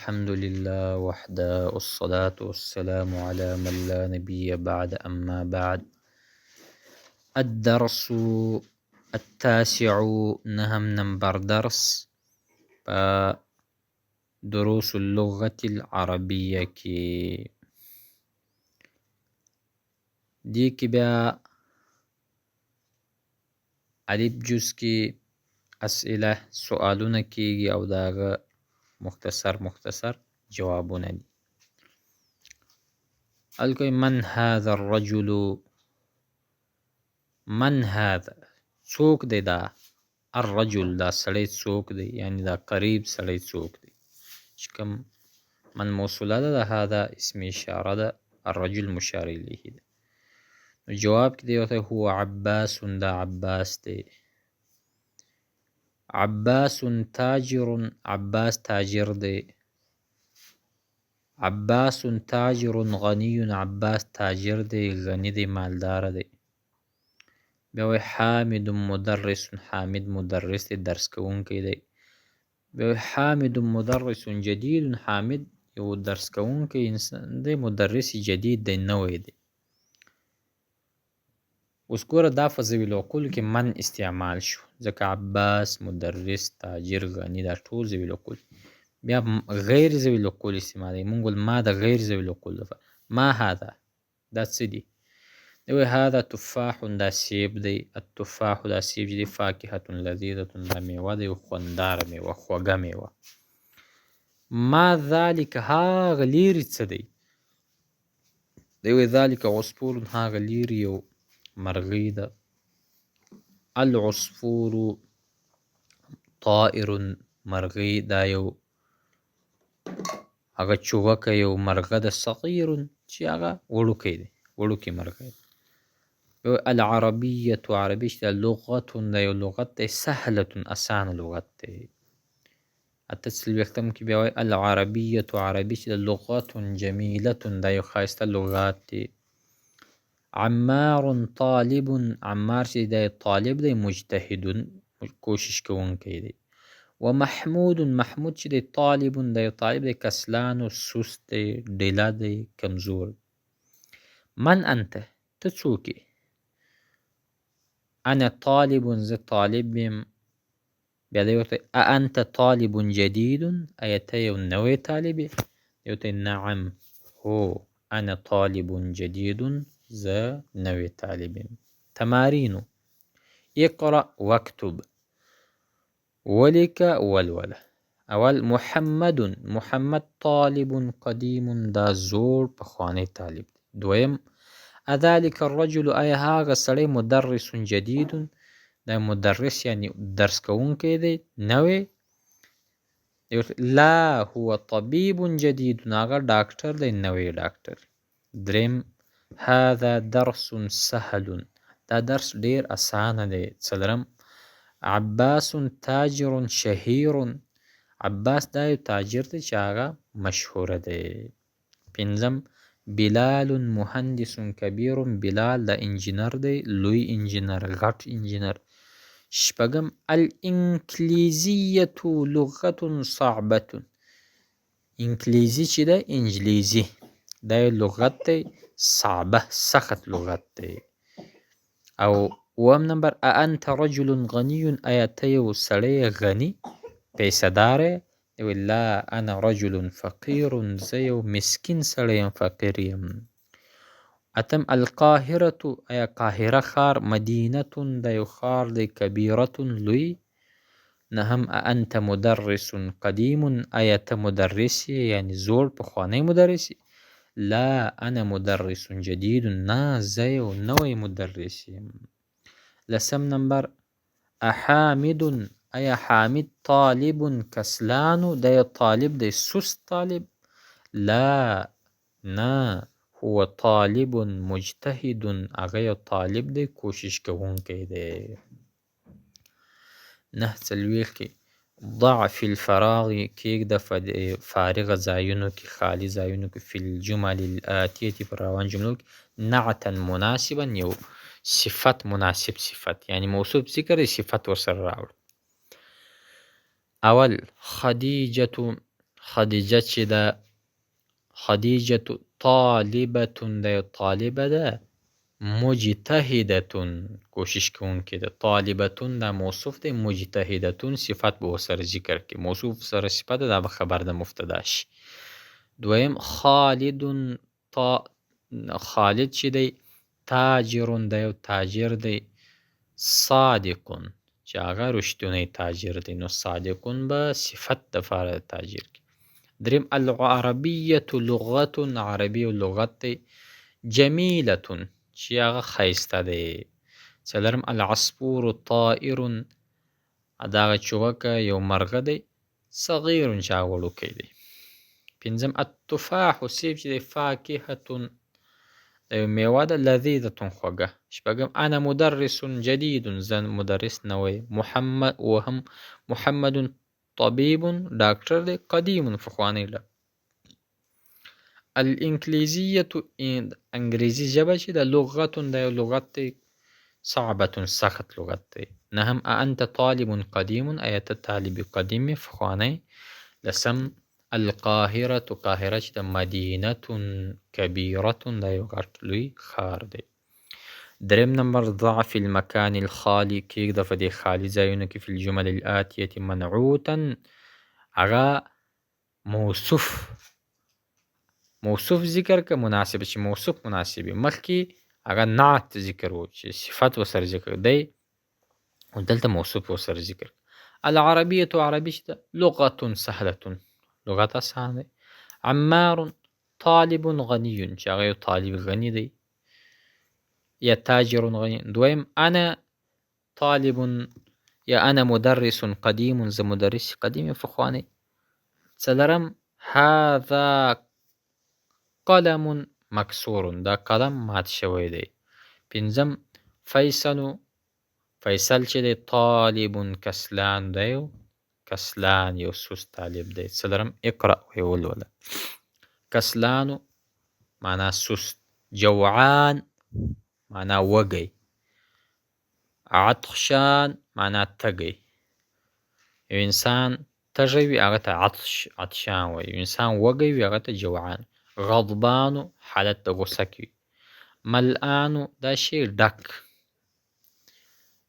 الحمد لله وحده والصلاة والسلام على من لا نبي بعد أما بعد. الدرس التاسع، نهم نمبر درس په دروس اللغة العربية کې. دې کې بیا الف جز کې اسئله سوالونه کیږي او د هغه مختصر مختصر جوابونه دي. هلته من هذا الرجل، من هذا څوک دی دا، الرجل دا سړی څوک دی، یعنی دا قریب سړی څوک دی، چې کوم من موصوله ده، د هذا اسم اشاره ده، الرجل مشار الیه ده. نو جواب کې دی ورته هو عباس، دا عباس دی. عباس تاجر، عباس تاجر دی. عباس تاجر غني، عباس تاجر دی، غني دی، مالدار دی. بیا وایي حامد مدرس، حامد مدرس دی، درس کوونکی دی. بیا وایي حامد مدرس جدید، حامد یو درس کوونکی انسان دی، مدرس جدید دی، نوی دی. اوس ګوره دا په ذوي العقول کې من استعمال شو، ځکه عباس، مدرس، تاجر، غني دا ټول ذوي العقول. بیا غیر ذوي العقول استعمالوي، مونږ ول ما د غیر ذوي العقول لپاره. ما هذا دا څه دي؟ دی وایي هذا تفاح، دا سیب دی. التفاح دا سیب چې دی، فاکهة لذیذة، دا میوه ده، یو خونداره میوه، خوږه میوه. ما ذلک هغه لیرې څه دی؟ دی وایي ذلک عصفور، هغه لیرې یو مرغۍ ده. العصفور طائر، مرغۍ دا یو هغه چوغکه یو مرغه ده، صغیر چې هغه وړوکی دی، وړوکی مرغۍ ده. العربیة عربي چې ده لغة، دا یو لغت دی، سهلة اسانه لغت دی. 48 کې بیا وایي العربیة عربي چې ده لغة جمیلة، دا یو ښایسته لغات دی. عمار طالب، عمار چې دی طالب دی، مجتهد کوشش کوونکی دی. ومحمود، محمود چې دی طالب، دا یو طالب دی، کسلان و سست دی، ډیله دی، کمزور. من انت ته څوک یې؟ انا طالب، زه طالب یم. بیا دی ورته انت طالب جدید، ایا ته یو نوی طالب یې؟ دی ورته نعم، هو، انا طالب جدید، زه نوی طالب یم. تمارین اقرأ واکتب، ولیکه ولوله. اول محمد، محمد طالب قدیم، دا زوړ پخوانی طالب دی. دویم اذلک الرجل، ایا هغه سړی مدرس جدید، دا مدرس یعنی درس کوونکی دی نوی؟ لا هو طبیب جدید، هغه ډاکټر دی، نوی ډاکټر. دریم هذا درس سهل، دا درس ډیر اسانه دی. څلورم عباس تاجر شهیر، عباس دا یو تاجر دی چې هغه مشهوره دی. پنځم بلال مهندس کبیر، بلال دا انجینر دی، لوی انجینر، غټ انجینر. شپږم الانکلیزیة لغة صعبة، انکلیزي چې ده انجلیزي دا یو لغت دی، صعبه سخت لغت دی. او اووم نمبر انت رجل غنی، ایا ته یو سړی غني پیسهدار یې؟ دی وایي لا انا رجل فقیر، زه یو مسکین سړی یم، فقیر یم. اتم القاهرة، ایا قاهره ښار، مدینة دا یو ښار دی، کبیرة لوی. نهم انت مدرس قدیم، ایا ته مدرس یې یعنی زوړ پخوانی مدرس یې؟ لا انا مدرس جدید، نه زه یو نوی مدرس یم. لسم نمبر احامد، ایا حامد طالب کسلان، دا یو طالب دی، سست طالب؟ لا نه هو طالب مجتهد، هغه یو طالب دی، کوشش کوونکی دی. 49 کې ضع فی الفراغ، کېږده په فارغه ځایونو کې، خالي ځایونو کې، فی الجمل الآتیة په روان جملو کې نعتا مناسبا، یو صفت مناسب صفت، یعنی موصوف ذکر دی، صفت ورسره راوړه. اول خدیجة، خدیجه چې ده، خدیجة طالبة ده، یو طالبه ده، مجتهدة کوشش کوونکې ده. طالبة دا موصوف دی، مجتهدة صفت به ورسره ذکر کړي، موصوف سره صفت ده، دا به خبر د مبتدا شي. دویم خالد، خالد چې دی تاجر دی، یو تاجر دی، صادق چې هغه رښتونی تاجر دی، نو صادق به صفت د پاره د تاجر کړي. دریم العربیة لغة، عربي یو لغت دی، جمیلة چې هغه ښایسته دی. څلورم العصفور طائر، دغه چوغکه یو مرغه دی، صغیر چې هغه وړوکی دی. پنځم التفاح سیب چې دی فاکهة دا یو میوه ده، لذیذة خوږه. شپږم انا مدرس جدید، زه مدرس نوی. محمد، اوهم محمد طبیب ډاکټر دی، قدیم پخوانی ډاکټر. الانګلیزیة انګریزي ژبه چې ده لغة دا یو لغت دی، صعبة سخت لغت دی. نهم انت طالب قدیم، ایا ته طالب قدیم یې پخوانی. لسم القاهرة قاهره چې ده مدینة کبیرة دا یو غټ لوی ښار دی. دریم نمبر ضع فی المکان الخالي، کېږده په دې خالي ځایونو کې فی الجمل الآتیة منعوتا، هغه موصوف، موصوف ذکر که مناسب چې موصوف مناسب وي. مخکې هغه نعت ذکر و چې صفت ورسره ذکر دی، او دلته موصوف ورسره ذکر. العربیة عربي چې ده لغة سهلة، لغت اسان دی. عمار طالب غني چې هغه یو طالب غني دی یا تاجر غني. دویم انا طالب یا انا مدرس قدیم، زه مدرس قدیم یم پخوانی. څلورم هذا قلم مکسور، دا قلم مات شوی دی. پنځم فیصل، فیصل چې دی طالب کسلان دی، کسلان یو سست طالب دی. څلورم اقرأ وایي ولوله. کسلان معنا سست، جوعان معنا وږی، عطشان معنا تږی. یو انسان تږی وي هغه ته عطش عطشان وایي، یو انسان وږی وي هغه ته جوعان. غضبان حالت د غوسه کې وي. ملآن دا شی ډک،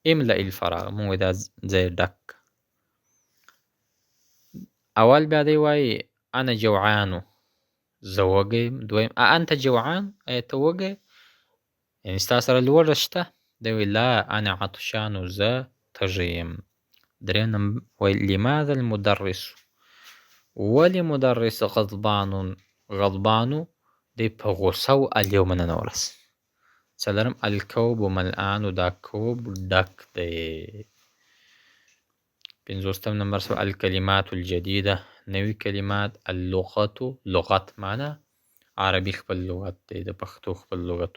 املأ الفراغ مونږ وایو دا ځای ډک. اول بیا دی وایي انا جوعان زه وږی یم. دویم انت جوعان ایا ته وږی، یعنې ستا سره لوږه شته؟ دی وایي لا انا عطشان زه تږی یم. دریم وایي لماذا المدرس، ولې مدرس غضبان، غضبان دی په غوسه و الیوم نن ورځ. څلورم الکوب ملآن دا کوب ډک دی. پنځوستم نمبر سو الکلمات الجدیده، نوي کلمات. اللغة لغت معنا عربي خپل لغت دی، د پښتو خپل لغت.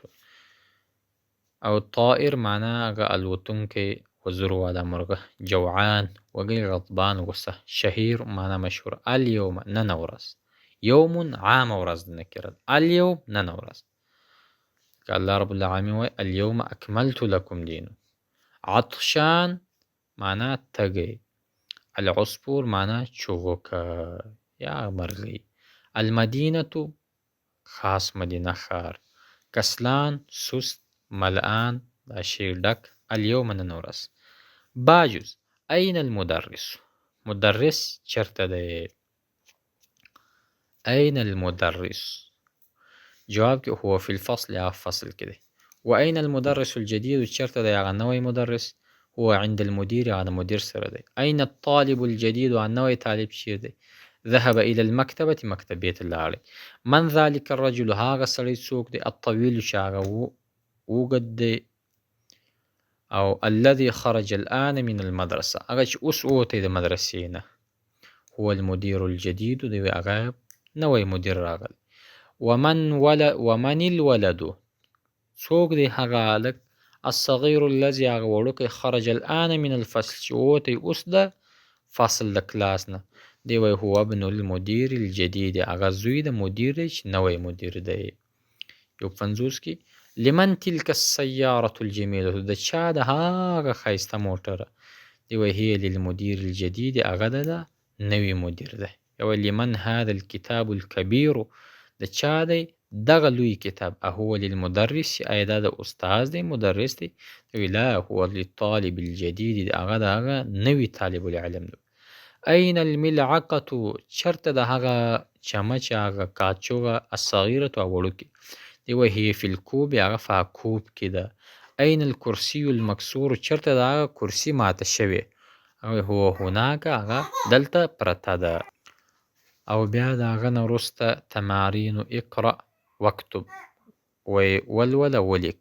او طائر معنا هغه الوتونکی وزر والا مرغه. جوعان وږی، غضبان غوسه. شهیر معنا مشهور. الیوم نن ورځ، یوم عامه ورځ د نکره، الیوم نن ورځ. که الله رب العالمین وایي الیوم اکملت لکم دین. عطشان معنا تږی، العصفور معنا چوغکه یا مرغۍ. المدینة خاص مدینه ښار. کسلان سست، ملآن دا شی ډک. الیوم نن ورځ. باجوز اين المدرس، مدرس چېرته دی؟ اين المدرس، جواب کې هو فی الفصل، هغه فصل کې دی. واين المدرس الجديد، چېرته دی هغه نوی مدرس؟ هو عند المدير، هغه د مدیر سره دی. اين الطالب الجديد، هغه نوی طالب چېرته دی؟ ذهب الى المکتبة، مکتبې ته لاړی. من ذلك الرجل، هغه سړی څوک دی؟ الطويل چې هغه اوږد دی. او الذي خرج الآن من المدرسة، هغه چې اوس ووتی د مدرسې نه. هو المدير الجديد، دی هغه نوی مدیر راغلی. ومن الولد، څوک دی هغه هلک؟ الصغير الذي، هغه وړوکی، خرج الآن من الفصل، چې ووتی اوس د فصل د کلاس نه. دی وایي هو ابن المدير الجديد، هغه زوی د مدیر دی چې نوی مدیر دی. یو پنځوس کې لمن تلك السيارة الجميلة، د چا د هغه ښایسته موټر؟ دی وایي هي للمدير الجديد، هغه د نوي مدیر دی. یو لمن هذا الكتاب الكبير، د چا دی دغه لوی کتاب؟ اهو للمدرس، آیا دا د استاد دی، مدرس دی؟ لا، هو للطالب الجديد، هغه د هغه نوي طالب العلم دی. اين الملعقة، چرته د هغه چمچ، هغه کاچوغه، الصغيرة وړوکې دی؟ وهي في الكوب، هغه په کوب کې ده. اين الكرسي المكسور، چرته د هغه کرسي ماته شوې؟ هو هناک، هغه دلته پرته ده. او بیا د هغه نه وروسته تمارین اقرأ واكتب، ولوله ولیک.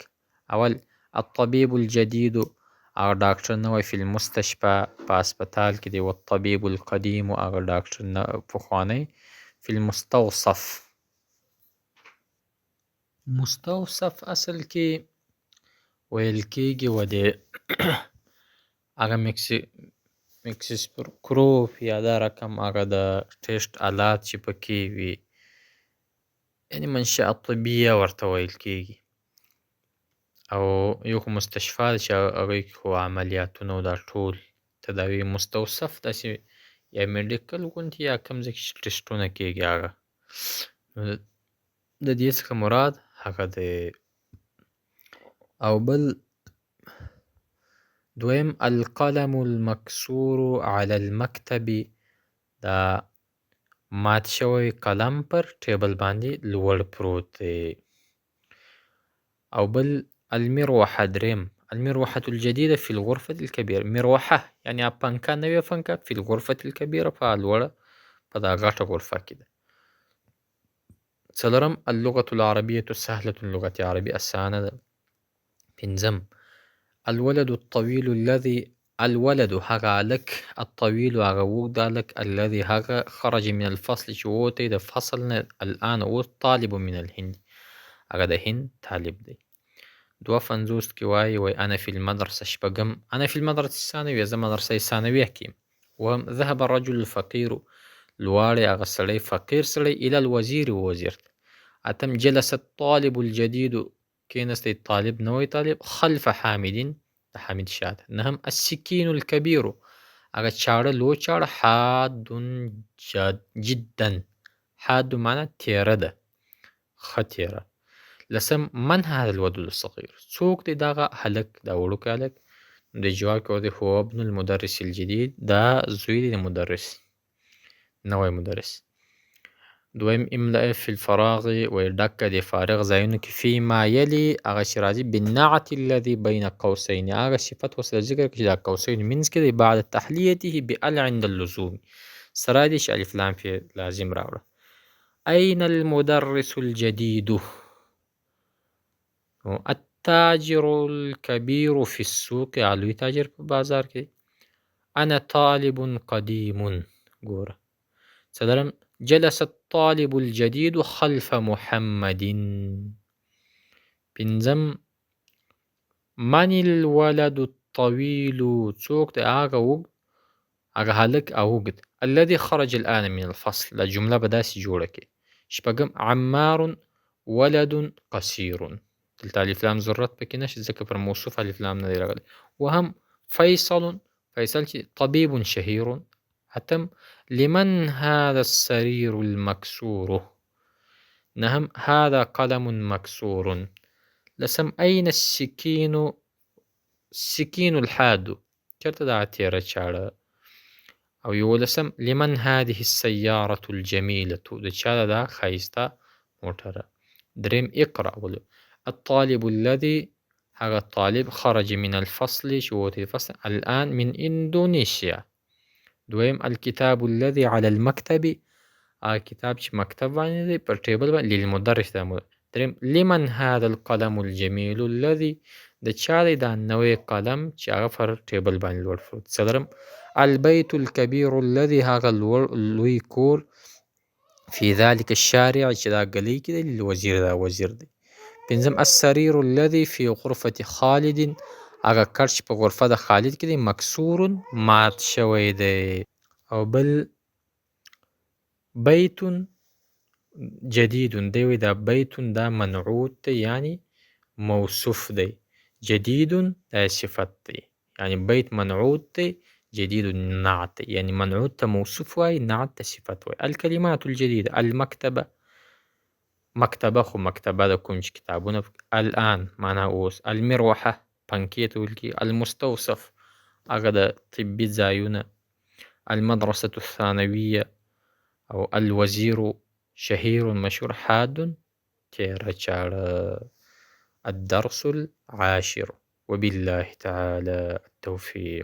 اول الطبيب الجديد، هغه ډاکټر نوی، فی المستشفى په هسپتال کې دی. والطبيب القديم، هغه ډاکټر پخوانی، فی المستوصف. مستوصف اصل کې ویل کېږي و دی هغه مکسیکروف یا دا رقم هغه د ټیسټ آلات چې پکې وي، یعنې منشأ طبیه ورته ویل کېږي. او یو خو مستشفی ده چې هغې کې خو عملیاتونه او دا ټول تداوي. مستوصف داسې یا میډیکل غوندې یا کوم ځای کې چې ټیسټونه کېږي هغه، نو د دې څخه مراد هغه دی. او بل دویم القلم المکسور علی المکتب، دا مات شوی قلم پر ټیبل باندې لوړ پروت دی. او بل المروحة، دریم المروحة الجديدة في الغرفة الكبيرة، مروحة یعنې پنکه، نوې پنکه، في الغرفة الكبيرة په لوړه په دا غټه غرفه کې ده. څلورم اللغة العربية سهلة، لغت عربي اسانه ده. پنځم الولد الطويل الذي، الولد هغه هلک، الطويل هغه اوږد هلک، الذي هغه خرج من الفصل چې ووتی د فصل نه، الآن اوس، طالب من الهند، هغه د هند طالب دی. 52 کې وایي وایي انا في المدرسة، شپږم انا في المدرسة الثانوية، زه مدرسة ثانویه کې یم. اووم ذهب الرجل الفقير، لواړی هغه سړی فقیر سړی، الى الوزیر وزیر ته. اتم جلس الطالب الجديد، کېنستی طالب نوی طالب، خلف حامد د حامد شاته. نهم السکین الکبیر، هغه چاړه لوی چاړه، حاد جدا، حاد معنا تیره ده، ښه تیره. لسم من هذا الولد الصغير، څوک دی دغه هلک، دا وړوکی هلک؟ د جواب کې ورته هو ابن المدرس الجديد، دا زوی دی د مدرس، نوی مدرس. دویم املأ فی الفراغ، وایي ډکه د فارغ ځایونو کې، فيما یلي هغه چې راځي، بالنعت الذي بین قوسین، هغه صفت ورسره ذکر کړي چې دا قوسین منځ کې دی، بعد تحلیته بال عند اللزوم، سره دې چې الف لام پې لازم راوړه. أين المدرس الجديد؟ التاجر الكبير في السوق، لوی تاجر په بازار کې. أنا طالب قديم، ګوره. څلورم جلس الطالب الجديد خلف محمد. پنځم من الولد الطويل، څوک دی هغه اوږد، هغه هلک اوږد، الذي خرج الآن من الفصل، دا جمله به داسې جوړه کړي. شپږم عمار ولد قصير، دلته الف لام ضرورت پکې نشته ځکه پر موصوف الف لام نه دی راغلی. وهم فیصل، فیصل چې طبیب شهیر. اتم لمن هذا السرير المكسور. نهم هذا قلم مكسور. لسم أين السكين، السكين الحاد، چېرته دا تیره چاړه. او یولسم لمن هذه السيارة الجميلة، د چا ده دا ښایسته موټره. دریم اقرأ ولو الطالب الذي، هغه طالب، خرج من الفصل چې ووتی د فصل، الآن من اندونیسیا. دویم الكتاب الذي على المكتب، هغه کتاب چې مکتب باندې دی پر ټیبل باندې، للمدرس ده. دریم لمن هذا القلم الجميل الذي، د چا دی دا نوی قلم چې هغه پر ټیبل باندې لوړ پروت. څلورم البيت الكبير الذي، هغه لوی کور، في ذلك الشارع چې دا ګلۍ کې دی، للوزیر، دا وزیر دی. پنځم السرير الذي في غرفة خالد، هغه کټ چې په غرفه د خالد کې دی، مکسور مات شوی دی. او بل بیت جدید، دی وایي دا بیت دا منعوت دی یعنی موصوف دی، جدید دا صفت دی، یعنی بیت منعوت دی، جديد نعت، یعنی منعوت ته موصوف وایي، نعت ته صفت وایي. الکلمات الجديدة: المکتبه، مکتبه خو مکتبه ده کوم چې کتابونه. الآن معنا اوس. المروحه پنکې ته ویل کېږي. المستوصف هغه د طبي ځایونه. المدرسة الثانوية او الوزير شهير مشهور. حاد تیره چاړه. الدرس العاشر، وبالله تعالى التوفيق.